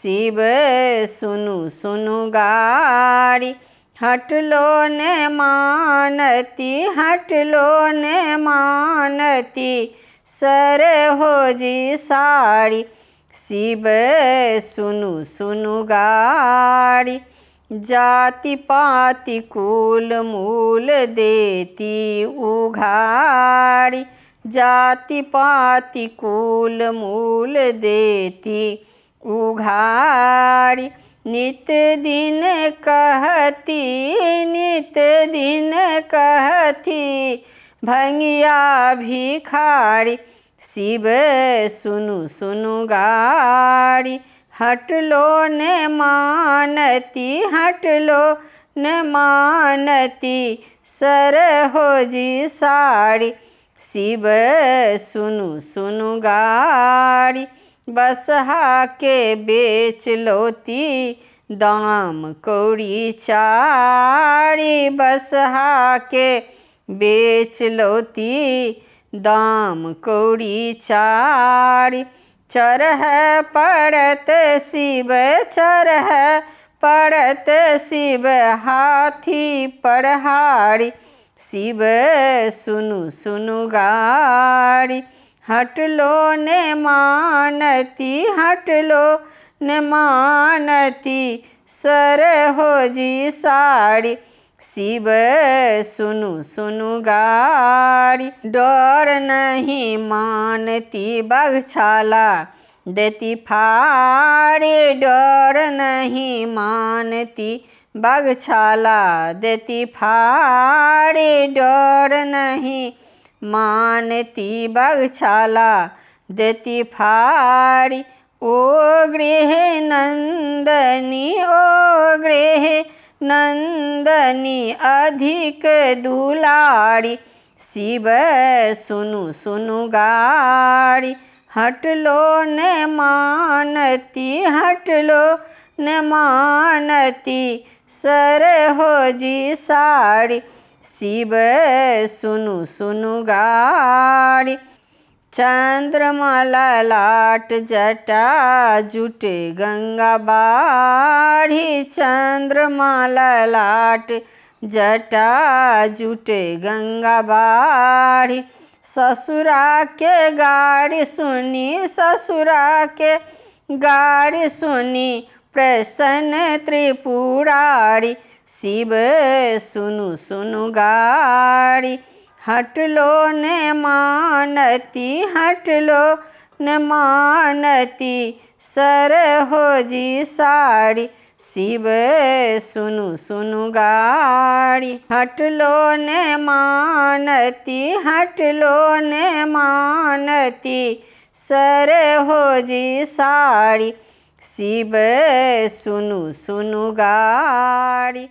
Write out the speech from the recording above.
शिव सुनु सुनु गारी। हटलो ने मानती, हटलो ने मानती, सर हो जी साड़ी। शिव सुनु सुनु गारी। जाति पाति कुल मूल देती उघारी, जाति पाति कुल मूल देती उघारी। नित दिन कहती, नित दिन कहती, भंगिया भिखारी। शिव सुनु सुनु गारी। हटलो ने मानती, हटलो ने मानती, सर हो जी साड़ी। शिव सुनु सुनु गारी। बसहा के बेच लोती दाम कौड़ी चारी, बसहा के बेच लोती दाम कौड़ी चारी। चरह पड़त शिव, चरह पड़त शिव, हाथी पड़हारी। शिव सुनु सुनु गारी। हटलो ने मानती, हटलो ने मानती, सर हो जी साड़ी। शिव सुनु सुनु गारी। डर नहीं मानती बघछाला देती फाड़ी, डर नहीं मानती बघछाला देती फाड़ी। डर नहीं मानती बघछाला देती फाड़ी। ओ गृह नंदनी, ओ गृह नंदनी, अधिक दुलारी। शिव सुनु सुनु गारी। हटलो ने मानती, हटलो ने मानती, सर हो जी साड़ी। शिव सुनु सुनु गारी। चंद्रमा ललाट जटा जुट गंगा बाढ़ी, चंद्रमा ललाट जटा जुट गंगा बाढ़ी। ससुरा के गाड़ी सुनी, ससुरा के गाड़ी सुनी, प्रसन्न त्रिपुरारी। शिव सुनु सुनु गारी। हटलो ने मानती, हटलो ने मानती, सर हो जी साड़ी। शिव सुनु सुनु गारी। हटलो ने मानती, हटलो ने मानती, सर हो जी साड़ी। शिव सुनु सुनु गारी।